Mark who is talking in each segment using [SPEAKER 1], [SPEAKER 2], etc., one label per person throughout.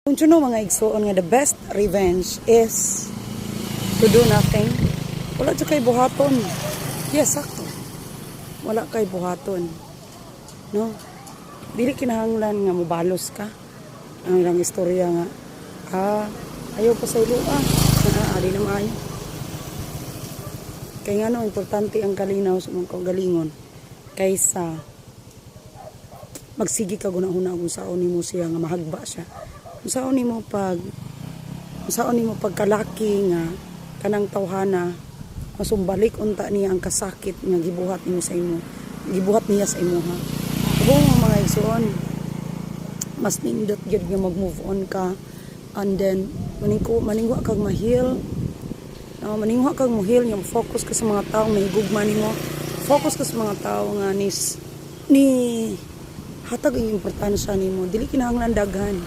[SPEAKER 1] Don't you know, mga igsuon, nga the best revenge is to do nothing? Wala jud kay buhaton. Yes, sakto. Wala kay buhaton. No? Dili kinahanglan nga mobalos ka. Ang ilang istorya nga, ayaw pa sa ilo ah. Ah, di na maayo. Kay ngano importante ang kalinaw sa imong kaugalingon kaysa magsige ka guna-huna kung unsaon nimo siya nga mahagba siya. Unsaon nimo pagkalaki nga kanang tawhana masumbalik unta niya ang kasakit nga gibuhat nimo sa imo, gibuhat niya sa imuha. Kabalo mo, mga igsoon, mas nindot gyud nga mag-move on ka and then maningwa kag ma-heal, no, maningwa kag mo-heal nga focus ka sa mga taong nahigugma nimo, focus ka sa mga tao nga ni hatag ang importansya nimo. Dili kinahanglan daghan,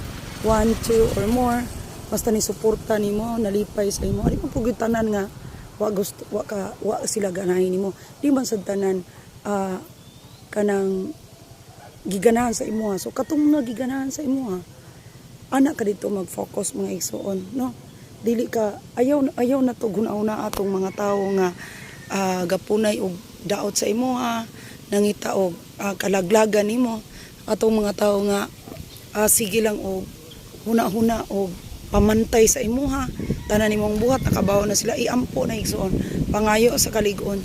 [SPEAKER 1] one, two or more, basta ni suporta nimo, nalipay sa imo. Di man pud tanan nga wa gusto, wa ka, wa sila ganahin nimo. Di man sad tanan kanang giganahan sa imuha. So katong mga giganahan sa imuha, ana ka dito mag-focus, mga igsuon, no? Dili ka, ayaw ayaw na to guna-una atong mga tawo nga gapunay og daot sa imuha, nangita og kalaglagan nimo, atong mga tawo nga sige lang og huna-huna og pamantay sa imuha. Tanan nimong buhat nakabawo na sila. Iampo na, igsuon, pangayo sa kalig-on,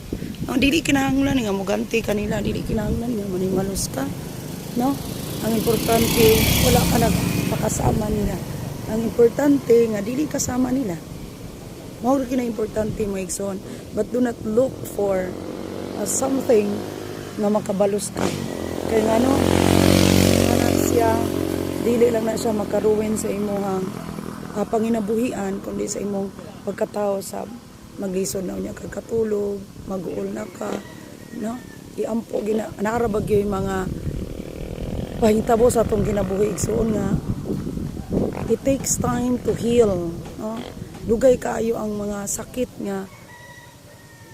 [SPEAKER 1] no? Dili kinahanglan nga moganti kanila, dili kinahanglan nga manimalos ka, no? Ang importante, wala ka nagpakasama nila. Ang importante nga dili kasama nila. Mao ra kina importante, mga igsoon. But do not look for something nga makabalos ka, kay ngano kana siya, dili lang na siya makaruin sa imong panginabuhian kundi sa imong pagkatao sa maglisod na unya kag katulog, maguol na ka, no? Iampo gina naa ra ba gyud mga pahitabo sa atong kinabuhi, igsuon, nga it takes time to heal, no? Dugay kaayo ang mga sakit nga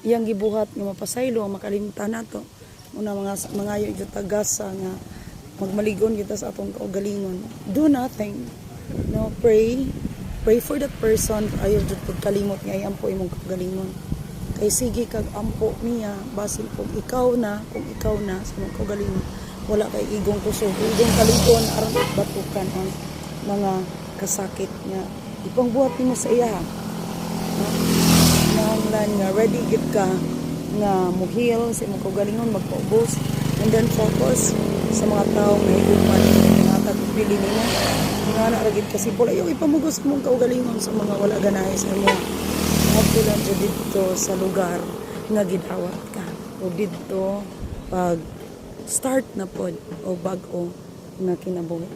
[SPEAKER 1] iyang gibuhat nga mapasaylo ang makalimtan nato. Una mga mangayo jud tagasa nga magmaligon kita sa atong kaugalingon. Do nothing, no? Pray, pray for that person. Ayaw jud pud kalimot nga iampo imong kaugalingon, kay sige kag ampo niya, basin kung ikaw na sa imong kaugalingon wala kay igong kusog, igong kalig-on aron batukan ang mga kasakit nga ipangbuhat nimo sa iya, no? Kinahanglan nga ready gid ka nga mo-heal sa imong kaugalingon, magpaubos, and then focus sa mga taong nahigugma nimo, mga tagpili nimo nga na ra gid kasi pula yung ipamugos mong kaugalingon sa mga wala ganahe sa imo. Ngadto lang jud didto sa lugar nga gidawat ka o didto pag start na pod o bag-o nga kinabuhi.